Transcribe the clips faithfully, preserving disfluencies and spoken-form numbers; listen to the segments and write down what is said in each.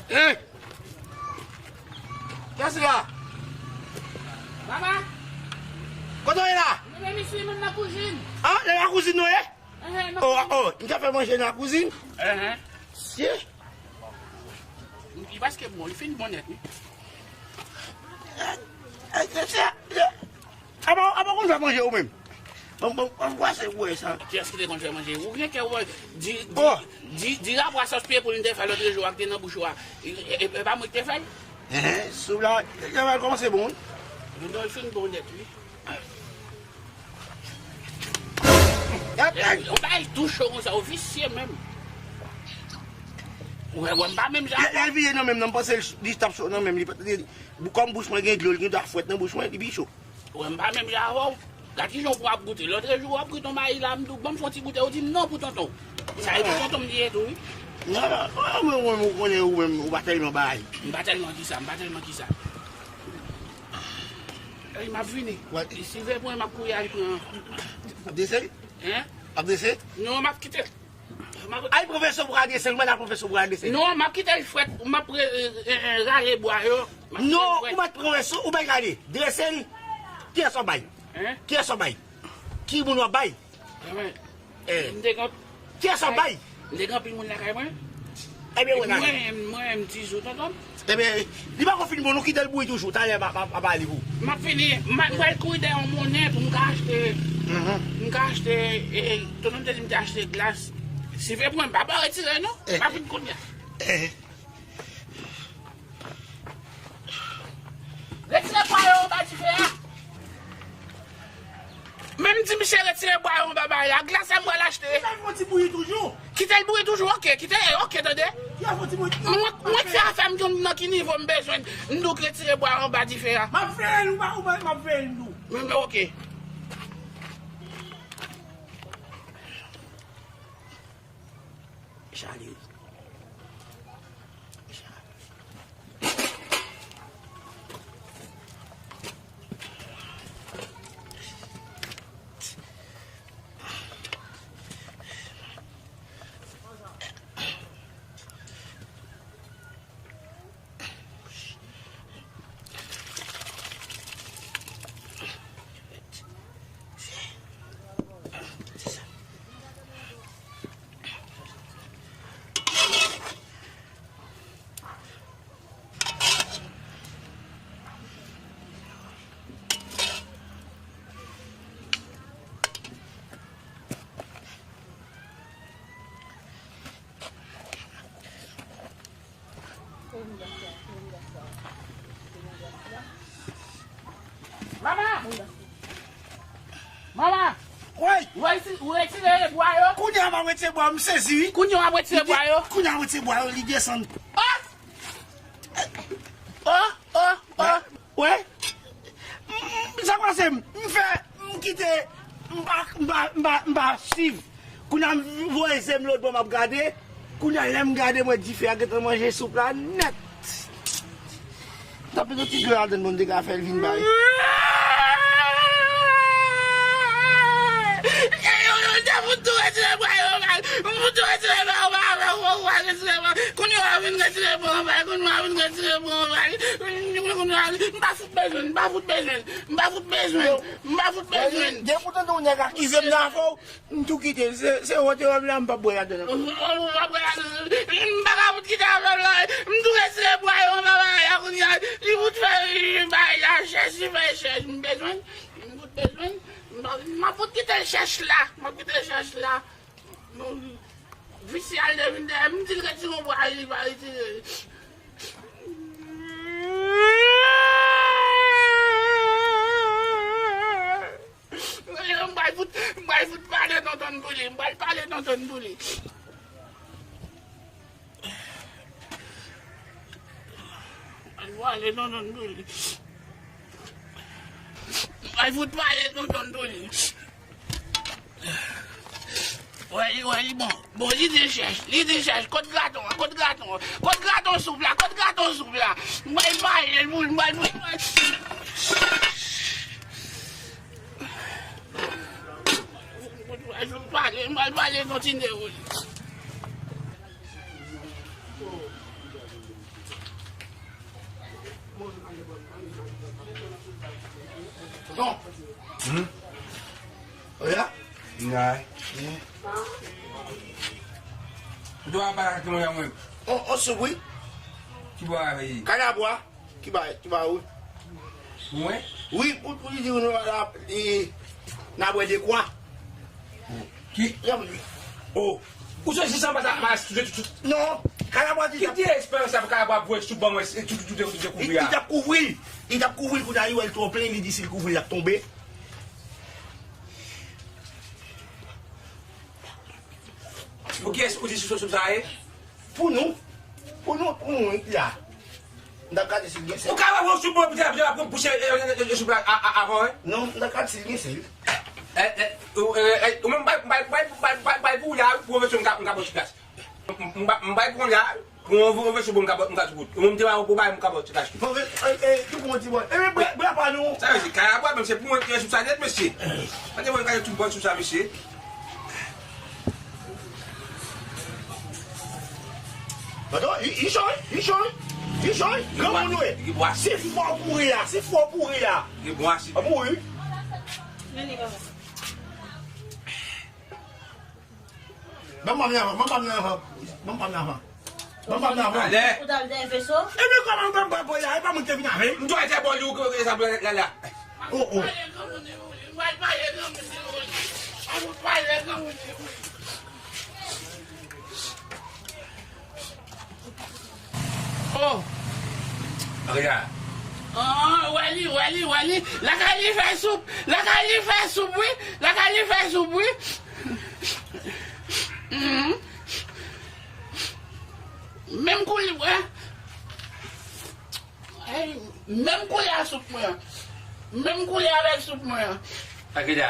Hein? Kiyès ki la? Papa! Kote w ye la? Mwen menm isi, mwen nan kouzin. Ah, nan la kouzin nou ye? Ehe, nan kouzin. Oh, oh, m ka fè manje nan la kouzin? Ehe. Sye. Li prèske bon, li fin bon nèt, wi. Eh, eh, eh, eh. Apa, apa w konn fè manje ou menm? Bon, bon, bon, kwase wè sa. Kiyès ki te konn fè manje? Ou gen kè wè, di, di, di, di rapò a sòs pye poul m te fè lòtrejou a ki te nan bouch ou a. E, e, e pa mwen ki te fè l? Ehe, soup la, li kòmanse bon, wi. Non, non, li fin bon nèt, wi. Yon bagay tou cho konsa, ou visye menm. Ou wè, wè, m pa menm jan. Lè, lè l vire nan men m nan, m panse l ch-, li t ap cho nan men m, li pa t, li, kòm bouch mwen gen dlo, li gen dwa fwèt nan bouch mwen, li pi cho. Ou wè, m pa menm jan avè w. Gad kijan w ap goute. Lòtrejou, w ap goute yon mayi la, m di w, ban m fè yon ti goute, ou di m non pou tonton. Sa e pou tonton m li ye tou, wi. Non, non, non, mwen, mwen, mwen konnen ou menm, ou pa tèlman bay. M pa tèlman kisa, m pa tèlman kisa. Ey, m ap vini. Wè. Silvouplè, m ap kouri al pran. Ap dese? Hein? Ap dese? Non, m ap kite l. M ap... Ay, pran vèso pou al dese l, mwen la pran vèso pou al dese l. Non, m ap kite l frèt, m ap re-, re-, re-, rale bwa yo. M ap kite l frèt. Non, ou mèt pran vèso, ou bay rale. Drese l. Kiyès w ap bay? Hein? Kiyès w ap bay? Ki moun w ap bay? Mwen. Eh. M te gen... Kiyès w ap bay? M te gen anpil moun lakay mwen. Ebyen, wè, mwen, mwen, m ti jou, tonton. Ebyen, li pa ko fin bon, nou kite l bouyi toujou. Talè, m a, m a, m a pale pou. M ap fini, m a, m pral kouri dèyè yon monnen pou m ka achte, mhm, m ka achte, e, e, tonton m te di m te achte glas. Si vre pou mwen, m pa ba retire, non. Eh. M ap vin kounye a. Eh. Retire bwa yo anba dife a. Men m di misye retire bwa yo anba bagay la. Glas la m pral achte. Kite l fè yon ti bouyi toujou. Kite l bouyi toujou, oke. Kite, oke, tande. Kite l fè yon ti bouyi. Mwen, mwen fè afè m, konn nan ki nivo m bezwen. M di w retire bwa yo anba dife a. M ap fè l, ou pa, ou pa, m ap fè l, m di w. Men, men, oke. Chale. Mama! Mama! Woy! Ou reti-, ou retire bwa yo? Kounye a m ap retire bwa yo, m sezi, wi. Kounye a w ap retire bwa yo? Kounye a m retire bwa yo, li desann. Oh! Oh, oh, oh! Wè? M, sa k pase m? M fè, m kite, m pa, m pa, m pa, m pa swiv. Kounye a m voye je m lòt bò, m ap gade. Kounye a lè m gade, m wè dife a gentan manje soup la nèt. Tanpri, yon ti dlo ladann, bon, m te ka fè l vin bay. Kounye a vin retire bwa yo bay, kounye a vin retire bwa yo bay, kounye a vin retire bwa yo bay, kounye a vin retire bwa yo bay. M pa fout bezwen l, m pa fout bezwen l, m pa fout bezwen l, m pa fout bezwen l. Depi w tande yon nèg akize m nan afè w, m tou kite l. Se, se wòtewòm la, m p ap bwè ladan l ankò. M p ap bwè ladan l. M pa ka fout kite afè m la. M tou retire bwa yo anba bagay la kounye a. Li fout fè bagay la chèch, li fè chèch. M bezwen l, m fout bezwen l. M pa, m ap fout kite l chèch la. M ap kite l chèch la. Visye al devin dèyè m, di l retire yon bwa, li pa retire. M pral fout, m pral fout pale tonton pou li, m pral pale tonton pou li. M pral pale tonton pou li. M pral fout pale tonton pou li. Wè, li, wè, li bon. Bon, li te chèch, li te chèch. Kot graton an? Kot graton an? Kot graton soup la? Kot graton soup la? Mwen pale l pou l, mwen, mwen, mwen. Mwen pale, mwen pale kontinye pou li. Non. Hmm? Oya? Nan. Dwa pa ki mwen mwen. On, on soup, wi. Ki bwa avè yi? Kanabwa. Ki ba, ki ba ou? Mwen? Wi, pou, pou li di nou la, li, n a bwè de kwa. Ki? Oh. Ou se jis anba ta mas tout tout. Non, Kalabwa di. Ki te esperans la pou Kalabwa bwè sou ban mwen, tout tout tout tout kouvri a. Li t ap kouvri l. Li t ap kouvri l, kounye a li wè l twò plen, li di si l kouvri l l ap tonbe. Pou kiyès ou di sou sou sa ye? Pou nou. Pou nou, pou nou, wi, la. M t ap gade si l gen sèl. Ou ka wè yon sou bon pita pita pou bouche sou pla avan, wi. Non, m t ap gade si l gen sèl. Ou menm bay bay bay bay bay bay pou la, pou yon vèsyon m ka m ka bò sou plas. M bay pou la, pou yon vèsyon m ka bò m ka sou wout. Ou menm te bay pou bay m ka bò sou plas. Bon, e e tou pou yon ti bò. E men bra bra pa nou. Sa vle di kay a bò, menm se pou yon sou sa nèt, mesye. Mwen te wè kay tout bò sou sa, mesye. Pardon, li, li cho, li cho, li cho, granmoun wi. Se fò pou ri a, se fò pou ri a. Li bwase. A mouri. Ban m pa m nan avan, ban m pa m nan avan. Ban m pa m nan avan. Ban m pa m nan avan. Alè. Ou t al dèyè veso? Ebyen kòman ou ban m pa boy la, e pa mwen ki te vin avè l. M dwe te bò li ou ke sa la la. Oh oh. Oh. Regarde. Ah, wè li, wè li, wè li. Lakay li fè soup. Lakay li fè soup, wi. Lakay li fè soup, wi. Mhm. Menm kou li, wè. Ay, menm koulè a soup mwen an. Menm koulè avèk soup mwen an. Sa ki la?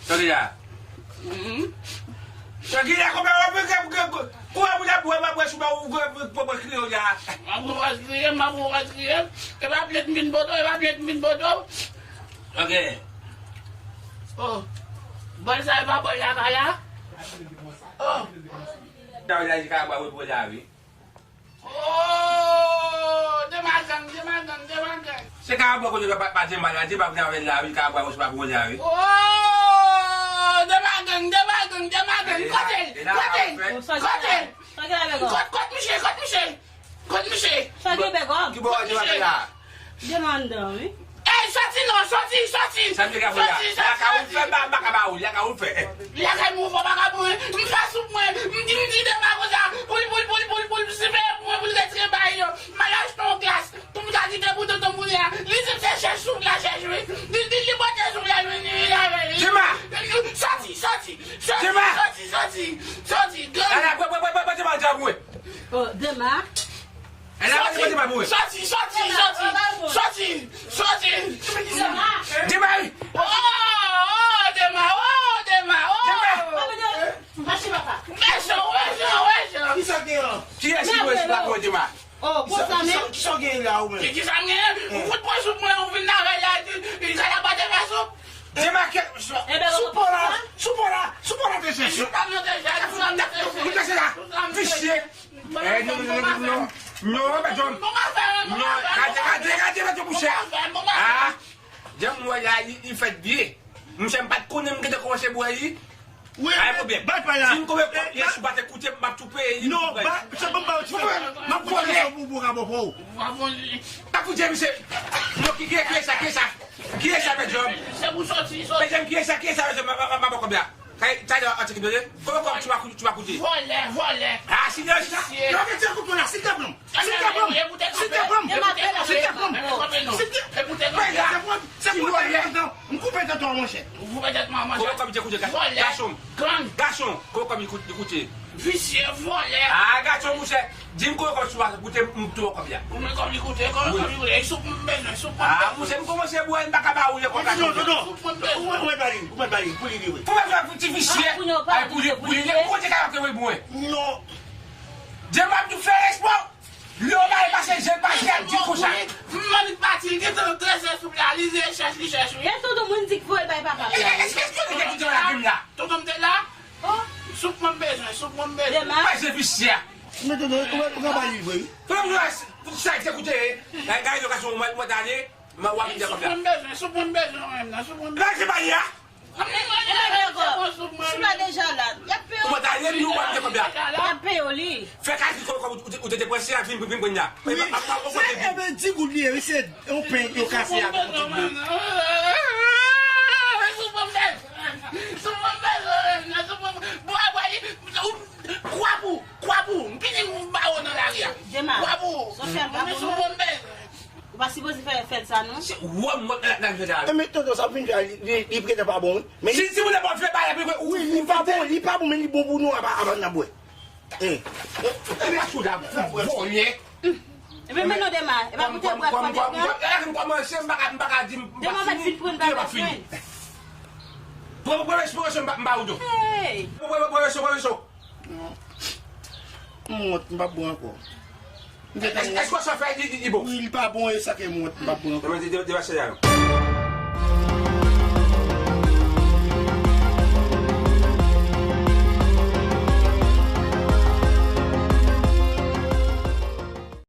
Sa ki la? Mhm. Sa ki la? Kòman w ap fè kè kè kè kouran pou ta bwè pa bwè sou ba ou kè pou pou kriye w la? M ap wè w kriye, m ap wè w kriye. E pa plent m vin poto, e pa plent m vin poto. Ok. Oh. Bòl sa e pa bòl la ka la? Oh. Sa w la di ka bwè wè pou la wi. Oh, Dema gang, Dema gang, Dema gang. Se ka bò kote pa pa Dema la, Dema vle avè la wi, ka bò kote pa pou la wi. Oh, Dema gang, Dema gang, Dema gang. Kote l? Kote l? Kote l? Kot kot misye, kot misye. Kot misye. Sa gen bègòm. Ki bò Dema la? Dema anndan wi. Ey, sòti non, sòti, sòti. Sa m te ka fè la? Sòti, sòti, sòti. Lakay ou fè, m pa ka ba ou, lakay ou fè. Lakay mwen fò pa ka pou mwen. M fè soup mwen. M di, m di Dema konsa. Pou l, pou l, pou l, pou l, pou l siveye pou mwen, pou l retire bagay yo. M al achte yon glas. Pou m ka kite pou tonton moun la. Li di m se chèch soup la chèch wi. Li di li pote soup la vini vin avè li. Dema! Sòti, sòti, sòti, sòti, sòti, sòti. Dema! Ala, bwè, bwè, bwè, bwè, bwè, Dema, djab mwen. Oh, Dema. Sòti, sòti, sòti, sòti, sòti, sòti. Dema wi. Oh, oh, Dema, oh, Dema, oh. Mèsi, papa. Mèsi, mèsi, mèsi. Kiyès ki dwe esplike mwen Dema? Oh, konsa menm. Kisa w genyen la ou menm? Kisa m genyen? Ou fout pran soup mwen, ou vin avè l la, li sa la pa te fè soup. Dema kè, sou pò la, sou pò la, sou pò la te chèche. Sou pò la te chèche, sou pò la te chèche. Ou te chèche la. Visye. Eh, non, non, non, non, non. Non, Bèjòm. Non, gade, gade, gade, gade, bouchè. Ah, jan m wè la, li, li fèt byen. Monchè, m pa t konnen m gentan kòmanse bwè li. Wi, pa gen pwoblèm. Bay pa la. Di m konbyen kòb li ye, si w pa te koute, m ap tou peye li. Non, ba, se bon, ba, ti frè. M ap koute sou pou, pou ka bon pou ou. Pa koute, misye. Non, ki, ki, ki sa, ki sa? Ki sa, Bèjòm? Se pou sòti, sòti. Bèjòm, ki sa, ki sa, Bèjòm? M ap, m ap, m ap, m ap, m ap, Talè, an ti kibele. Konbyen kòb ti pa koute, ti pa koute? Vòlè, vòlè. Ah, si nan chita. Visye. Non, men ti kout mwen la, silteplè. Silteplè. Silteplè. Silteplè. Silteplè. M koupe tèt ou, monchè. M koupe tèt ou, monchè. Ou koupe tèt mwen, monchè. Konbyen kòb ti koute? Vòlè. Gason. Gang. Gason. Konbyen kòb li koute? Visye, vòlè. Ah, gason, monchè. Di m konbyen kòb ti pa koute, m tou kòb la. Konbyen kòb li koute? Konbyen kòb li koute? E soup m bezwen, soup m bezwen. Ah, monchè, m kòmanse bwè, m pa ka ba ou le kòb la. Non, non, non. Ou mèt ba li, ou mèt ba li, pou li li wi. Pou mwen fè ti visye. Ay, pou li, pou li, pou kote ka ke wi mwen. Non. Dema m tou fè espò. Lè w bay pase, je pase, di konsa. M annik pati, li gentan drese soup la, li rechèch, li chèch wi. E tonton moun di k voye bay papa la. Èske, èske tonton te la? Tonton m te la. Oh, soup mwen bezwen, soup mwen bezwen. Dema. Pase visye. Men tonton, ou, ou ka ba li vre wi. Tonton, sa te koute, gade lokasyon mwen, mwen ale. Mwen w ap vin fè kòb la. Sou pran bezwen, sou pran bezwen, menm nan, sou pran bezwen. Lè se pa ye a. Ebyen, Gògò, si w la deja la, y ap peye w. Ou pa ta ye, nou w ap vin fè kòb la. Y ap peye w li. Fè kalkil kòb ou te depanse a vin, vin pran la. Wi, se, ebyen, di goud li ye, wi, se yon pen yo kase a. Sou pran bezwen, sou pran bezwen, sou pran bezwen. Bon, apre li, ou Kwa pou, kwa pou, m pini m ba w nan lari a. Dema, kwa pou, Sofia, m pa bon, sou non. Bon, men. Ou pa sipoze fè, fè l sa, non. Se wòm mwen nan, nan fè sa. E, men tonton, sa w vin fè a, li, li, li gentan pa bon, wi. Men si, si moun nan pa vle ba l, wi, li pa bon, li pa bon, men li bon pou nou, apa, apa n ap bwè. E, e, e, men sou la, vòlè. Ebyen, men non, Dema, e pa pou te bwè kòm, kòm, kòm, e, m kòmanse, m pa ka, m pa ka di, m pa fini. Dema pa t fin pran bagay jwenn. Pran, pran respirasyon, m pa, m pa ou do. Hey! Pran, pran, pran respirasyon, pran respirasyon. Non. M wont, m p ap bwè ankò. M gentan wont. Èske sa fè li, li, li bon? Wi, li pa bon, e sa ke m wont, m p ap bwè ankò. Mwen di, di, di, di, di,